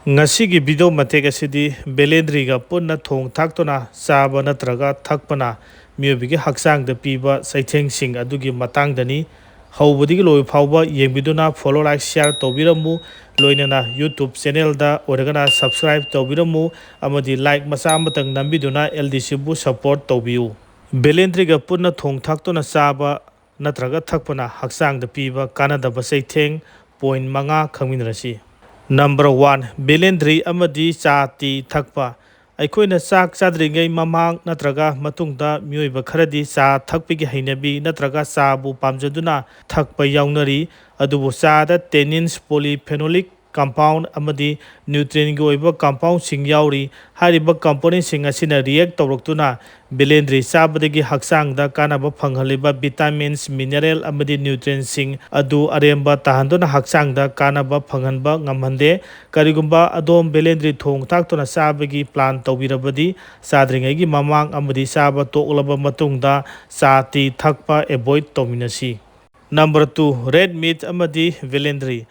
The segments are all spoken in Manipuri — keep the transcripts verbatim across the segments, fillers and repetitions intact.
ꯉꯁꯤꯒꯤ ꯚꯤꯗꯤꯑꯣ ꯃꯇꯦꯛ ꯑꯁꯤꯗꯤ ꯕꯦꯂꯦꯟꯗ꯭ꯔꯤꯒ ꯄꯨꯟꯅ ꯊꯣꯡ ꯊꯥꯛꯇꯨꯅ ꯆꯥꯕ ꯅꯠꯇ꯭ꯔꯒ ꯊꯛꯄꯅ ꯃꯤꯑꯣꯏꯕꯒꯤ ꯍꯛꯆꯥꯡꯗ ꯄꯤꯕ ꯆꯩꯊꯦꯡꯁꯤꯡ ꯑꯗꯨꯒꯤ ꯃꯇꯥꯡꯗꯅꯤ꯫ ꯍꯧꯕꯗꯒꯤ ꯂꯣꯏꯕ ꯐꯥꯎꯕ ꯌꯦꯡꯕꯤꯗꯨꯅ follow, like, share ꯇꯧꯕꯤꯔꯝꯃꯨ꯫ ꯂꯣꯏꯅꯅ YouTube channelꯗ ꯑꯣꯏꯔꯒꯅ subscribe ꯇꯧꯕꯤꯔꯝꯃꯨ ꯑꯃꯗꯤ like ꯃꯆꯥ ꯑꯃꯇꯪ ꯅꯝꯕꯤꯗꯨꯅ L D Cꯕꯨ support ꯇꯧꯕꯤꯌꯨ꯫ ꯕꯦꯂꯦꯟꯗ꯭ꯔꯤꯒ ꯄꯨꯟꯅ ꯊꯣꯡ ꯊꯥꯛꯇꯨꯅ ꯆꯥꯕ ꯅꯠꯇ꯭ꯔꯒ ꯊꯛꯄꯅ ꯍꯛꯆꯥꯡꯗ ꯄꯤꯕ ꯀꯥꯟꯅꯗꯕ ꯆꯩꯊꯦꯡ point ꯃꯉꯥ ꯈꯪꯃꯤꯟꯅꯔꯁꯤ꯫ Number one, ꯕꯦꯂꯦꯟꯗ꯭ꯔꯤ ꯑꯃꯗꯤ ꯆꯥ ꯇꯤ ꯊꯛꯄ꯫ ꯑꯩꯈꯣꯏꯅ ꯆꯥꯛ ꯆꯥꯗ꯭ꯔꯤꯉꯩ ꯃꯃꯥꯡ ꯅꯠꯇ꯭ꯔꯒ ꯃꯇꯨꯡꯗ ꯃꯤꯑꯣꯏꯕ ꯈꯔꯗꯤ ꯆꯥ ꯊꯛꯄꯒꯤ ꯍꯩꯅꯕꯤ ꯅꯠꯇ꯭ꯔꯒ ꯆꯥꯕꯨ ꯄꯥꯝꯖꯗꯨꯅ ꯊꯛꯄ ꯌꯥꯎꯅꯔꯤ꯫ ꯑꯗꯨꯕꯨ ꯆꯥꯗ tannins, polyphenolic compound ꯑꯃꯗꯤ nutrientꯒꯤ ꯑꯣꯏꯕ compoundꯁꯤꯡ ꯌꯥꯎꯔꯤ꯫ ꯍꯥꯏꯔꯤꯕ componentꯁꯤꯡ ꯑꯁꯤꯅ react ꯇꯧꯔꯛꯇꯨꯅ ꯕꯦꯂꯦꯟꯗ꯭ꯔꯤ ꯆꯥꯕꯗꯒꯤ ꯍꯛꯆꯥꯡꯗ ꯀꯥꯟꯅꯕ ꯐꯪꯍꯜꯂꯤꯕ vitamins, mineral ꯑꯃꯗꯤ nutrientꯁꯤꯡ ꯑꯗꯨ ꯑꯔꯦꯝꯕ ꯇꯥꯍꯟꯗꯨꯅ ꯍꯛꯆꯥꯡꯗ ꯀꯥꯟꯅꯕ ꯐꯪꯍꯟꯕ ꯉꯝꯍꯟꯗꯦ꯫ ꯀꯔꯤꯒꯨꯝꯕ ꯑꯗꯣꯝ ꯕꯦꯂꯦꯟꯗ꯭ꯔꯤ ꯊꯣꯡ ꯊꯥꯛꯇꯨꯅ ꯆꯥꯕꯒꯤ plan ꯇꯧꯕꯤꯔꯕꯗꯤ, ꯆꯥꯗ꯭ꯔꯤꯉꯩꯒꯤ ꯃꯃꯥꯡ ꯑꯃꯗꯤ ꯆꯥꯕ ꯇꯣꯛꯂꯕ ꯃꯇꯨꯡꯗ ꯆꯥ ꯇꯤ ꯊꯛꯄ avoid ꯇꯧꯃꯤꯟꯅꯁꯤ꯫ Number two, red meat ꯑꯃꯗꯤ ꯕꯦꯂꯦꯟꯗ꯭ꯔꯤ꯫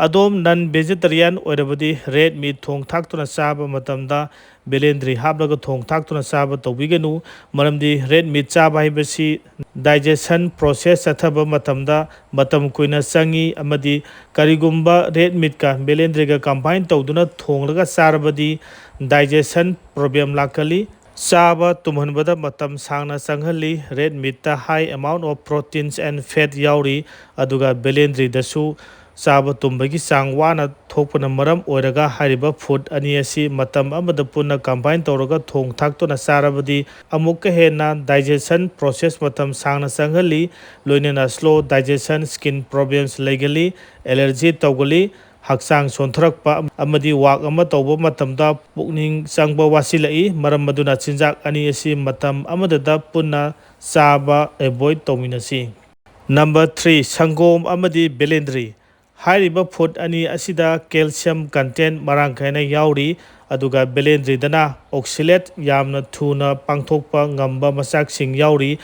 ꯑꯗꯣꯝ non vegetarian ꯑꯣꯏꯔꯕꯗꯤ red meat ꯊꯣꯡ ꯊꯥꯛꯇꯨꯅ ꯆꯥꯕ ꯃꯇꯝꯗ ꯕꯦꯂꯦꯟꯗ꯭ꯔꯤ ꯍꯥꯞꯂꯒ ꯊꯣꯡ ꯊꯥꯛꯇꯨꯅ ꯆꯥꯕ ꯇꯧꯕꯤꯒꯅꯨ, ꯃꯔꯝꯗꯤ red meat ꯆꯥꯕ ꯍꯥꯏꯕꯁꯤ digestion process ꯆꯠꯊꯕ ꯃꯇꯝꯗ ꯃꯇꯝ ꯀꯨꯏꯅ ꯆꯪꯏ ꯑꯃꯗꯤ ꯀꯔꯤꯒꯨꯝꯕ red meatꯀ ꯕꯦꯂꯦꯟꯗ꯭ꯔꯤꯒ combine ꯇꯧꯗꯨꯅ ꯊꯣꯡꯂꯒ ꯆꯥꯔꯕꯗꯤ digestion problem ꯂꯥꯛꯀꯜꯂꯤ꯫ ꯆꯥꯕ ꯇꯨꯝꯍꯟꯕꯗ ꯃꯇꯝ ꯁꯥꯡꯅ ꯆꯪꯍꯜꯂꯤ꯫ Red meatꯇ high amount of proteins and fat ꯌꯥꯎꯔꯤ, ꯑꯗꯨꯒ ꯕꯦꯂꯦꯟꯗ꯭ꯔꯤꯗꯁꯨ ꯆꯥꯕ ꯇꯨꯝꯕꯒꯤ ꯆꯥꯡ ꯋꯥꯅ ꯊꯣꯛꯄꯅ ꯃꯔꯝ ꯑꯣꯏꯔꯒ ꯍꯥꯏꯔꯤꯕ food ꯑꯅꯤ ꯑꯁꯤ ꯃꯇꯝ ꯑꯃꯗ ꯄꯨꯟꯅ combine ꯇꯧꯔꯒ ꯊꯣꯡ ꯊꯥꯛꯇꯨꯅ ꯆꯥꯔꯕꯗꯤ ꯑꯃꯨꯛꯀ ꯍꯦꯟꯅ digestion process ꯃꯇꯝ ꯁꯥꯡꯅ ꯆꯪꯍꯜꯂꯤ, ꯂꯣꯏꯅꯅ slow digestion, skin problems ꯂꯩꯒꯜꯂꯤ, allergy ꯇꯧꯒꯜꯂꯤ, ꯍꯛꯆꯥꯡ ꯁꯣꯟꯊꯔꯛꯄ ꯑꯃꯗꯤ work ꯑꯃ ꯇꯧꯕ ꯃꯇꯝꯗ ꯄꯨꯛꯅꯤꯡ ꯆꯪꯕ ꯋꯥꯁꯤꯜꯂꯛꯏ꯫ ꯃꯔꯝ ꯑꯗꯨꯅ ꯆꯤꯟꯖꯥꯛ ꯑꯅꯤ ꯑꯁꯤ ꯃꯇꯝ ꯑꯃꯗꯗ ꯄꯨꯟꯅ ꯆꯥꯕ avoid ꯇꯧꯃꯤꯟꯅꯁꯤ꯫ Number three, ꯁꯪꯒꯣꯝ ꯑꯃꯗꯤ ꯕꯦꯂꯦꯟꯗ꯭ꯔꯤ꯫ ꯍꯥꯏꯔꯤꯕ food ꯑꯅꯤ ꯑꯁꯤꯗ calcium content ꯃꯔꯥꯡ ꯀꯥꯏꯅ ꯌꯥꯎꯔꯤ, ꯑꯗꯨꯒ ꯕꯦꯂꯦꯟꯗ꯭ꯔꯤꯗꯅ oxalate ꯌꯥꯝꯅ ꯊꯨꯅ ꯄꯥꯡꯊꯣꯛꯄ ꯉꯝꯕ ꯃꯆꯥꯛꯁꯤꯡ ꯌꯥꯎꯔꯤ꯫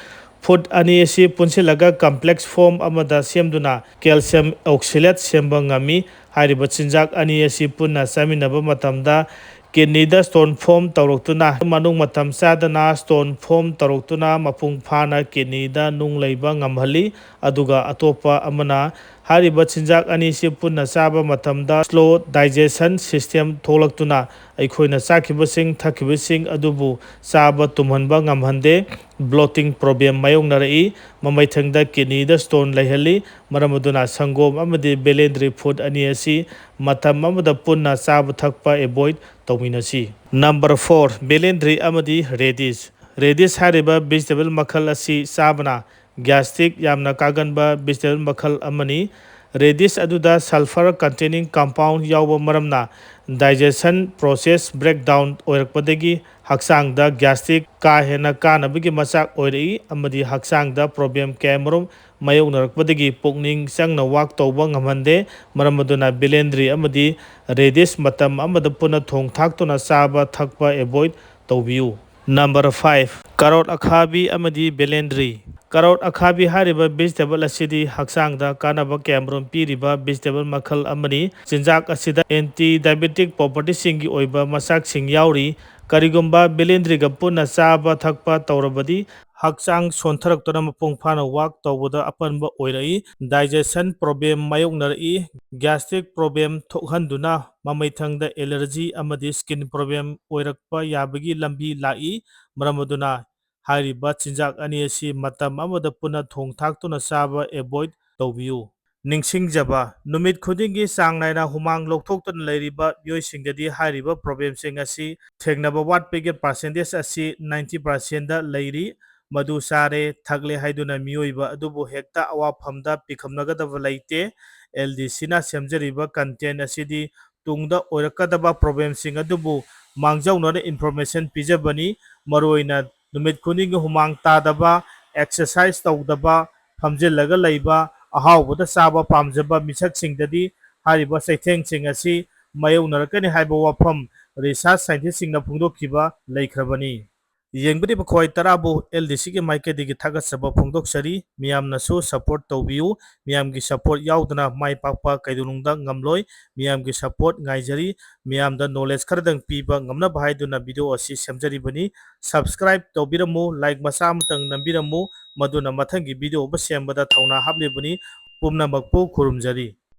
Food ꯑꯅꯤ ꯑꯁꯤ ꯄꯨꯟꯁꯤꯜꯂꯒ complex form ꯑꯃꯗ ꯁꯦꯝꯗꯨꯅ calcium oxalate ꯁꯦꯝꯕ ꯉꯝꯃꯤ꯫ ꯍꯥꯏꯔꯤꯕ ꯆꯤꯟꯖꯥꯛ ꯑꯅꯤ ꯑꯁꯤ ꯄꯨꯟꯅ ꯆꯥꯃꯤꯟꯅꯕ ꯃꯇꯝꯗ kidneyꯗ stone form ꯇꯧꯔꯛꯇꯨꯅ, ꯃꯅꯨꯡ ꯃꯇꯝ ꯆꯥꯗꯅ stone form ꯇꯧꯔꯛꯇꯨꯅ ꯃꯄꯨꯡ ꯐꯥꯅ kidneyꯗ ꯅꯨꯡ ꯂꯩꯕ ꯉꯝꯍꯜꯂꯤ꯫ ꯑꯗꯨꯒ ꯑꯇꯣꯞꯄ ꯑꯃꯅ, ꯍꯥꯏꯔꯤꯕ ꯆꯤꯟꯖꯥꯛ ꯑꯅꯤꯁꯤ ꯄꯨꯟꯅ ꯆꯥꯕ ꯃꯇꯝꯗ slow digestion system ꯊꯣꯛꯂꯛꯇꯨꯅ ꯑꯩꯈꯣꯏꯅ ꯆꯥꯈꯤꯕꯁꯤꯡ, ꯊꯛꯈꯤꯕꯁꯤꯡ ꯑꯗꯨꯕꯨ ꯆꯥꯕ ꯇꯨꯝꯍꯟꯕ ꯉꯝꯍꯟꯗꯦ꯫ Bloating problem ꯃꯥꯌꯣꯛꯅꯔꯛꯏ꯫ ꯃꯃꯩꯊꯪꯗ kidneyꯗ stone ꯂꯩꯍꯜꯂꯤ꯫ ꯃꯔꯝ ꯑꯗꯨꯅ ꯁꯪꯒꯣꯝ ꯑꯃꯗꯤ ꯕꯦꯂꯦꯟꯗ꯭ꯔꯤ food ꯑꯅꯤ ꯑꯁꯤ ꯃꯇꯝ ꯑꯃꯗ ꯄꯨꯟꯅ ꯆꯥꯕ ꯊꯛꯄ avoid ꯇꯧꯃꯤꯟꯅꯁꯤ꯫ Number four, ꯕꯦꯂꯦꯟꯗ꯭ꯔꯤ ꯑꯃꯗꯤ radish꯫ Radish ꯍꯥꯏꯔꯤꯕ vegetable ꯃꯈꯜ ꯑꯁꯤ ꯆꯥꯕꯅ gastric ꯌꯥꯝꯅ ꯀꯥꯒꯟꯕ vegetable ꯃꯈꯜ ꯑꯃꯅꯤ꯫ Radish ꯑꯗꯨꯗ sulfur containing compound ꯌꯥꯎꯕ ꯃꯔꯝꯅ digestion process breakdown ꯑꯣꯏꯔꯛꯄꯗꯒꯤ ꯍꯛꯆꯥꯡꯗ gastric ꯀꯥ ꯍꯦꯟꯅ ꯀꯥꯅꯕꯒꯤ ꯃꯆꯥꯛ ꯑꯣꯏꯔꯛꯏ ꯑꯃꯗꯤ ꯍꯛꯆꯥꯡꯗ problem ꯀꯌꯥꯃꯔꯨꯝ ꯃꯥꯌꯣꯛꯅꯔꯛꯄꯗꯒꯤ ꯄꯨꯛꯅꯤꯡ ꯆꯪꯅ work ꯇꯧꯕ ꯉꯝꯍꯟꯗꯦ꯫ ꯃꯔꯝ ꯑꯗꯨꯅ ꯕꯦꯂꯦꯟꯗ꯭ꯔꯤ ꯑꯃꯗꯤ radish ꯃꯇꯝ ꯑꯃꯗ ꯄꯨꯟꯅ ꯊꯣꯡ ꯊꯥꯛꯇꯨꯅ ꯆꯥꯕ ꯊꯛꯄ avoid ꯇꯧꯕꯤꯌꯨ꯫ Number five, carrot ꯑꯈꯥꯕꯤ ꯑꯃꯗꯤ ꯕꯦꯂꯦꯟꯗ꯭ꯔꯤ꯫ Carrot ꯑꯈꯥꯕꯤ ꯍꯥꯏꯔꯤꯕ vegetable ꯑꯁꯤꯗꯤ ꯍꯛꯆꯥꯡꯗ ꯀꯥꯟꯅꯕ ꯀꯌꯥꯃꯔꯨꯝ ꯄꯤꯔꯤꯕ vegetable ꯃꯈꯜ ꯑꯃꯅꯤ꯫ ꯆꯤꯟꯖꯥꯛ ꯑꯁꯤꯗ anti diabetic propertyꯁꯤꯡꯒꯤ ꯑꯣꯏꯕ ꯃꯆꯥꯛꯁꯤꯡ ꯌꯥꯎꯔꯤ꯫ ꯀꯔꯤꯒꯨꯝꯕ ꯕꯦꯂꯦꯟꯗ꯭ꯔꯤꯒ ꯄꯨꯟꯅ ꯆꯥꯕ ꯊꯛꯄ ꯇꯧꯔꯕꯗꯤ ꯍꯛꯆꯥꯡ ꯁꯣꯟꯊꯔꯛꯇꯨꯅ ꯃꯄꯨꯡ ꯐꯥꯅ work ꯇꯧꯕꯗ ꯑꯄꯟꯕ ꯑꯣꯏꯔꯛꯏ꯫ Digestion problem ꯃꯥꯌꯣꯛꯅꯔꯛꯏ꯫ Gastric problem ꯊꯣꯛꯍꯟꯗꯨꯅ ꯃꯃꯩꯊꯪꯗ allergy ꯑꯃꯗꯤ skin problem ꯑꯣꯏꯔꯛꯄ ꯌꯥꯕꯒꯤ ꯂꯝꯕꯤ ꯂꯥꯛꯏ꯫ ꯃꯔꯝ ꯑꯗꯨꯅ ꯍꯥꯏꯔꯤꯕ ꯆꯤꯟꯖꯥꯛ ꯑꯅꯤ ꯑꯁꯤ ꯃꯇꯝ ꯑꯃꯗ ꯄꯨꯟꯅ ꯊꯣꯡ ꯊꯥꯛꯇꯨꯅ ꯆꯥꯕ avoid ꯇꯧꯕꯤꯌꯨ꯫ ꯅꯤꯡꯁꯤꯡꯖꯕ: ꯅꯨꯃꯤꯠ ꯈꯨꯗꯤꯡꯒꯤ ꯆꯥꯡ ꯅꯥꯏꯅ ꯍꯨꯃꯥꯡ ꯂꯧꯊꯣꯛꯇꯨꯅ ꯂꯩꯔꯤꯕ ꯃꯤꯑꯣꯏꯁꯤꯡꯗꯗꯤ ꯍꯥꯏꯔꯤꯕ problemꯁꯤꯡ ꯑꯁꯤ ꯊꯦꯡꯅꯕ ꯋꯥꯠꯄꯒꯤ percentageꯗ ꯂꯩꯔꯤ꯫ ꯃꯗꯨ ꯆꯥꯔꯦ, ꯊꯛꯂꯦ ꯍꯥꯏꯗꯨꯅ ꯃꯤꯑꯣꯏꯕ ꯑꯗꯨꯕꯨ ꯍꯦꯛꯇ ꯑꯋꯥꯐꯝꯗ ꯄꯤꯈꯝꯅꯒꯗꯕ ꯂꯩꯇꯦ꯫ LDCꯅ ꯁꯦꯝꯖꯔꯤꯕ content ꯑꯁꯤꯗꯤ ꯇꯨꯡꯗ ꯑꯣꯏꯔꯛꯀꯗꯕ problemꯁꯤꯡ ꯑꯗꯨꯕꯨ ꯃꯥꯡꯖꯧꯅꯅ information ꯄꯤꯖꯕꯅꯤ꯫ ꯃꯔꯨꯑꯣꯏꯅ ꯅꯨꯃꯤꯠ ꯈꯨꯗꯤꯡꯒꯤ ꯍꯨꯃꯥꯡ ꯇꯥꯗꯕ, exercise ꯇꯧꯗꯕ, ꯐꯝꯖꯤꯜꯂꯒ ꯂꯩꯕ, ꯑꯍꯥꯎꯕꯗ ꯆꯥꯕ ꯄꯥꯝꯖꯕ ꯃꯤꯁꯛꯁꯤꯡꯗꯗꯤ ꯍꯥꯏꯔꯤꯕ ꯆꯩꯊꯦꯡꯁꯤꯡ ꯑꯁꯤ ꯃꯥꯌꯣꯛꯅꯔꯛꯀꯅꯤ ꯍꯥꯏꯕ ꯋꯥꯐꯝ research scientistꯁꯤꯡꯅ ꯐꯣꯡꯗꯣꯛꯈꯤꯕ ꯂꯩꯈ꯭ꯔꯕꯅꯤ꯫ ꯌꯦꯡꯕꯤꯔꯤꯕ ꯈ꯭ꯋꯥꯏ ꯇꯔꯥꯕꯨ ꯑꯦꯜ ꯗꯤ ꯁꯤꯒꯤ ꯃꯥꯏꯀꯩꯗꯒꯤ ꯊꯥꯒꯠꯆꯕ ꯐꯣꯡꯗꯣꯛꯆꯔꯤ꯫ ꯃꯤꯌꯥꯝꯅꯁꯨ support ꯇꯧꯕꯤꯌꯨ꯫ ꯃꯤꯌꯥꯝꯒꯤ support ꯌꯥꯎꯗꯅ ꯃꯥꯏ ꯄꯥꯛꯄ ꯀꯩꯗꯧꯅꯨꯡꯗ ꯉꯝꯂꯣꯏ꯫ ꯃꯤꯌꯥꯝꯒꯤ support ꯉꯥꯏꯖꯔꯤ꯫ ꯃꯤꯌꯥꯝꯗ knowledge ꯈꯔꯗꯪ ꯄꯤꯕ ꯉꯝꯅꯕ ꯍꯥꯏꯗꯨꯅ video ꯑꯁꯤ ꯁꯦꯝꯖꯔꯤꯕꯅꯤ꯫ Subscribe ꯇꯧꯕꯤꯔꯝꯃꯨ, like ꯃꯆꯥ ꯑꯃꯇꯪ ꯅꯝꯕꯤꯔꯝꯃꯨ, ꯃꯗꯨꯅ ꯃꯊꯪꯒꯤ video ꯑꯃ ꯁꯦꯝꯕꯗ ꯊꯧꯅꯥ ꯍꯥꯞꯂꯤꯕꯅꯤ꯫ ꯄꯨꯝꯅꯃꯛꯄꯨ ꯈꯨꯔꯨꯝꯖꯔꯤ꯫